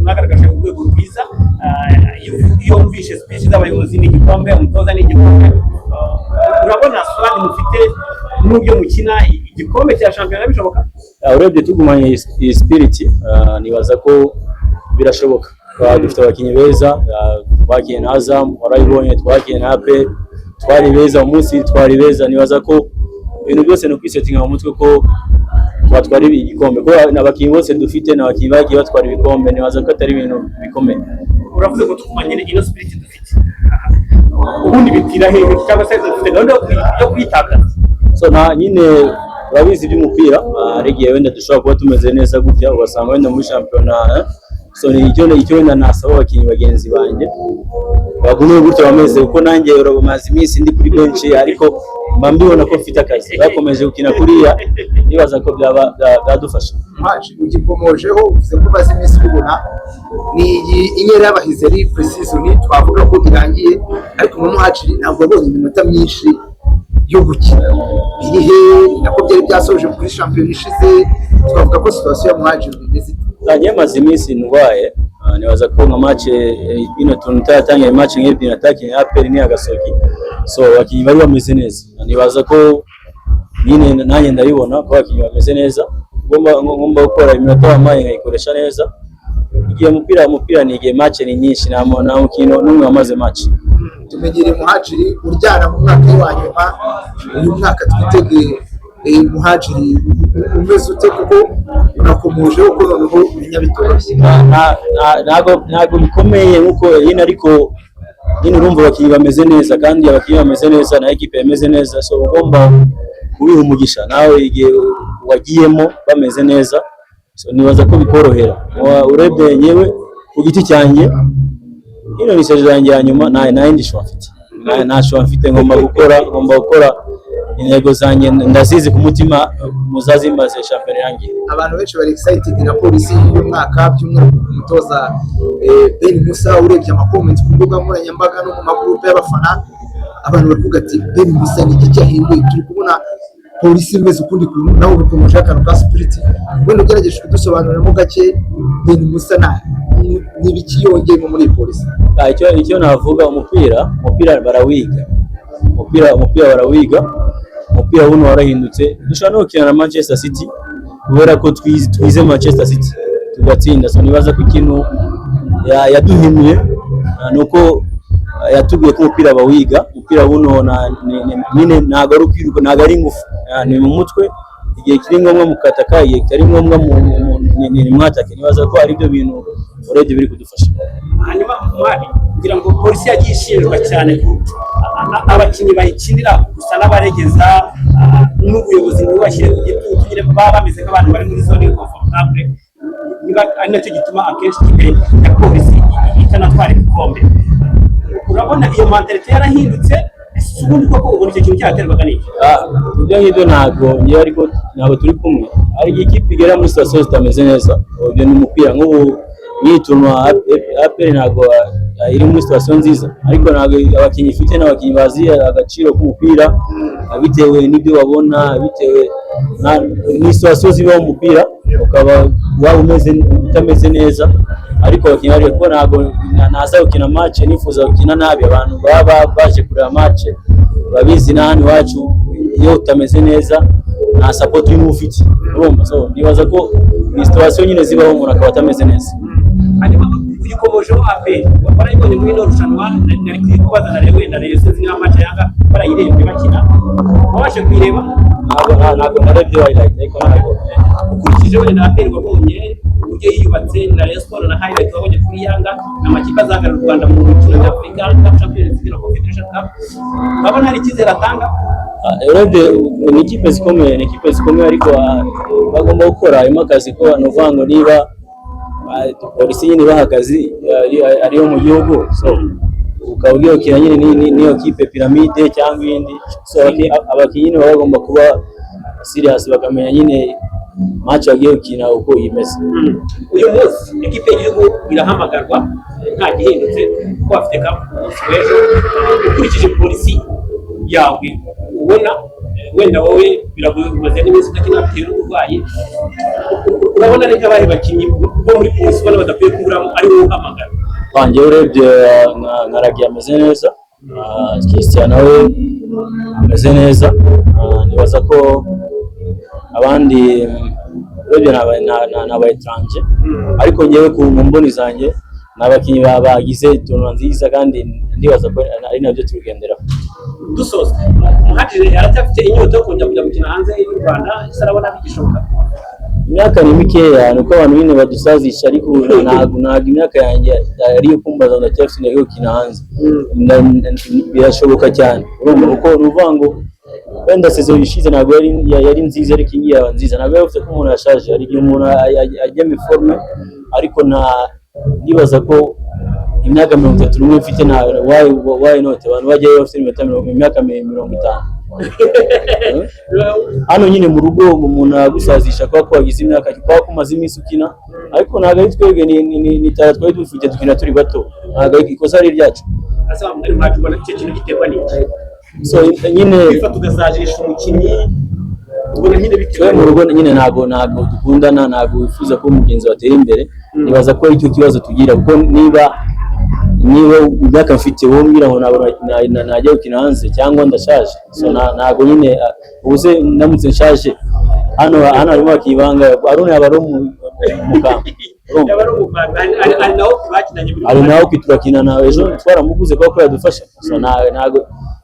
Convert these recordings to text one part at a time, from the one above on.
mwagaragaje urwego rwiza. Iyo wumvishe speech z'abayobozi, ni igikombe, umutoza ni igikombe. Urabona squad mufite n'uburyo mukina, igikombe cya shampiyona bishoboka? Urebye tugumanye iyi spirit, nibaza ko birashoboka. Dufite abakinnyi beza, twakinnye na Azam warabibonye, twakinnye na APR, twari beza umunsi, twari beza. Nibaza ko ibintu byose ni ukwisetinga mu mutwe ko twatwara igikombe, ko abakinnyi bose dufite ni abakinnyi bagiye batwara ibikombe. Nibaza ko atari ibintu bikomeye. Uravuze ngo tugumanye ino spirit dufite, ubundi bipfira hehe, cyangwa se dufite gahunda yo kuyitakaza? So na nyine urabizi iby'umupira, hari igihe wenda dushobora kuba tumeze neza gutya, ugasanga wenda muri shampiyona, eh? So ni icyo wenda nasaba abakinnyi bagenzi banjye, bagume gutya bameze, kuko nanjye uramaze iminsi ndi kuri bench, ariko mba mbibona ko mfite akazi. Bakomeje gukina kuriya, nibaza ko byaba byadufasha. Muhaji, ugikomojeho, uvuze ko umaze iminsi ubibona, ni iyi inkera y'abahizi ari pre-season twavuga ko irangiye, ariko mu Muhajiri ntabwo yabonye iminota myinshi yo gukina. Iri he nako byari byasoje kuri shampiyona ishize? Twavuga ko situation ya Muhajiri imeze ite? Nanjye maze iminsi ndwaye. Nibaza ko nka match ino tuntu tutatangiye, match nk'ebyiri natakinye, APR ni agasogi, so abakinnyi bari bameze neza. Nibaza ko nyine nanjye ndabibona ko abakinnyi bameze neza. Ngomba gukora iminota bampaye nkayikoresha neza. Igihe umupira ni igihe, match ni nyinshi, nta mukino n'umwe wamaze match. Tumenyereye Muhajiri uryana mu mwaka we wa nyuma. Uyu mwaka twitege Muhajiri umeze ute, kuko unakomojeho ko noneho umenya bitoroshye? Ntabwo bikomeye nkuko nyine, ariko nyine urumva abakinnyi bameze neza, kandi abakinnyi bameze neza na ekipe imeze neza, so ugomba kubiha umugisha nawe igihe wagiyemo bameze neza. So nibaza ko bikorohera. Urebye nyewe ku giti cyanjye, ino ni saison yanjye ya nyuma, nta yindi choix mfite. Nta choix mfite, ngomba gukora intego zanjye ndazizi ku mutima, muzazimbaze shampiyona irangiye. Abantu benshi bari excited na Polisi y'uyu mwaka, by'umwihariko ku mutoza Ben Musa. Urebye ama comments ku mbuga nkoranyambaga no mu magurupe y'abafana, abantu bari kuvuga ati: "Ben Musa ni iki cyahinduye? Turi kubona Polisi imeze ukundi kuntu." Nawe ubikomeje akantu ka spirit, wenda ugerageje kudusobanuriramo gake, Ben Musa na ni ibiki yongeyemo muri iyi Polisi? Icyo navuga, umupira barawiga, umupira barawiga. Umupira buno warahindutse, dushobora no gukina na Manchester City kubera ko twize Manchester City tugatsinda. So nibaza ko ikintu yaduhimuye ni uko yatubwiye ko umupira bawiga. Umupira buno nyine ntabwo ari ukwiruka, ntabwo ari ingufu. Ni mu mutwe. Igihe kiri ngombwa mukataka, igihe kitari ngombwa ni mwatake. Nibaza ko ari byo bintu urebye biri kudufasha. Hanyuma mwari kugira ngo Polisi yagiye ishinjwa cyane ku abakinnyi bayikinira gusa n'abaregeza, n'ubuyobozi ntibubashyire ku gitutu, nyine baba bameze nk'abantu bari muri zone confortable, niba ari nacyo gituma akenshi ikipe ya Polisi itanatwara ibikombe. Urabona iyo mentalité yarahindutse? Ese ubundi koko ubona icyo kintu cyaterwaga n'iki? Ibyo ngibyo ntabwo ngewe, ariko ntabwo turi kumwe. Hari igihe ikipe igera muri situation zitameze neza, ibyo ni umupira. Nk'ubu nk'iyi tournoi, APR ntabwo iri muri situation nziza, ariko ntabwo abakinnyi ifite n'abakinnyi bazi agaciro k'umupira, bitewe n'ibyo babona, bitewe ni situation zibaho mu mupira, ukaba waba umeze utameze neza, ariko abakinnyi bari kuko ntabwo naza gukina match nifuza gukina nabi. Abantu baba baje kureba match urabizi, na hano iwacu iyo utameze neza nta support urimo ufite, urumva. So nibaza ko ni situation nyine zibaho, umuntu akaba atameze neza. Hanyuma uyikomojeho, APR warayibonye muri ino rushanwa? Nari kuyikubaza na rero wenda rero sinzi niba match yanga barayirebye bakina, wabashe kuyireba? Ntabwo narebye highlight, ariko ntabwo Ukurikije wenda APR wabonye uburyo yiyubatse na Rayon Sport na highlight wabonye kuri Yanga, ni amakipe azahagararira u Rwanda mu mikino nyafurika, CAF Champions League na Confederation Cup, urabona hari icyizere atanga? Urebye ni ikipe zikomeye, ni ikipe zikomeye, ariko bagomba gukora harimo akazi, ko ni ukuvuga ngo niba Polisi nyine ibaha akazi ariyo mu gihugu, so ukaba ugiye gukina nyine n'iyo kipe Pyramide cyangwa iyindi, so abakinnyi nyine baba bagomba kuba serious, bakamenya nyine match bagiye gukina uko imeze. Uyu munsi ekipe y'igihugu irahamagarwa nta gihindutse, kuko bafite cup ku munsi w'ejo. Ukurikije Polisi yawe ubona Wenda wowe biragoye, umaze n'iminsi udakina bitewe n'uburwayi. Urabona ari nk'abahe bakinnyi bo muri Polisi ubona badakwiye kuburamo, ari wowe uhamagara? Wanjye urebye nka Ragi ameze neza, Christian nawe ameze neza. Nibaza ko abandi urebye ni aba étranger, ariko ngewe ku mboni zanjye ni abakinnyi bagize tournoi nziza, kandi ndibaza ko ari nabyo turi kugenderaho. Dusoza, Muhadjiri aracyafite inyota yo kongera kujya gukina hanze y'u Rwanda? Ese arabona bigishoboka? Imyaka ni mikeya, ni uko abantu nyine badusazisha, ariko ntabwo imyaka yanjye ari iyo kumbaza ngo ndacyafite intego yo gukina hanze. Birashoboka cyane, urumva, kuko ni ukuvuga ngo wenda saison ishize ntabwo yari nziza, ariko iyi yaba nziza. Ntabwo biba bivuze ko umuntu yashaje. Hari igihe umuntu ajya mu forme, ariko nta ndibaza ko imyaka 31 mfite, nta why not abantu bajyayo bafite imyaka 50 hano nyine mu rugo? Umuntu agusazisha kubera ko wagize imyaka, kubera ko umaze iminsi ukina, ariko ntabwo ari twebwe, ni talent twari dufite, dukina turi bato, ntabwo ari ikosa ari iryacu. Ese wa mugani Muhadjiri, ubona icyo kintu giterwa n'iki? So nyine kwifata ugasajisha umukinnyi, ubona nyine bitewe twe mu rugo nyine ntabwo dukundana, ntabwo wifuza ko mugenzi wawe atera imbere. Nibaza ko icyo kibazo tugira, kuko niba imyaka mfite wowe umbwira ngo ntabwo najya gukina hanze cyangwa ndashaje, so ntabwo nyine, ubu se ndamutse nshaje, hano harimo abakinnyi bangahe? Aruna yaba ari umukambwe, urumva? Yaba ari umukambwe, ari nawo bakinanye buri Hari nawe turakina nawe, ejo twaramuguze kubera ko yadufasha. So ntago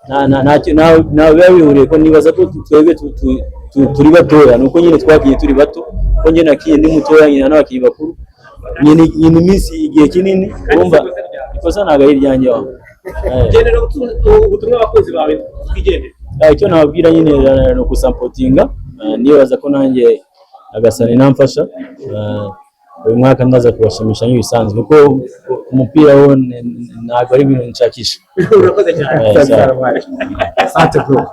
nta biba bihuriye, ko nibaza ko twebwe turi batoya, ni uko nyine twakinnye turi bato, ko njye nakinnye ndi mutoya, nkina n'abakinnyi bakuru nyine iminsi igihe kinini, urumva ikosa ntabwo ari iryanjye wawe. Genera ubutumwa abakunzi bawe, twigendere. Icyo nababwira nyine ni ukusupportinga. Nibaza ko nanjye Nyagasani namfasha, uyu mwaka ndaza kubashimisha nk'ibisanzwe, kuko umupira wo ntabwo ari ibintu nshakisha. Urakoze cyane. Sawa. Asante bro.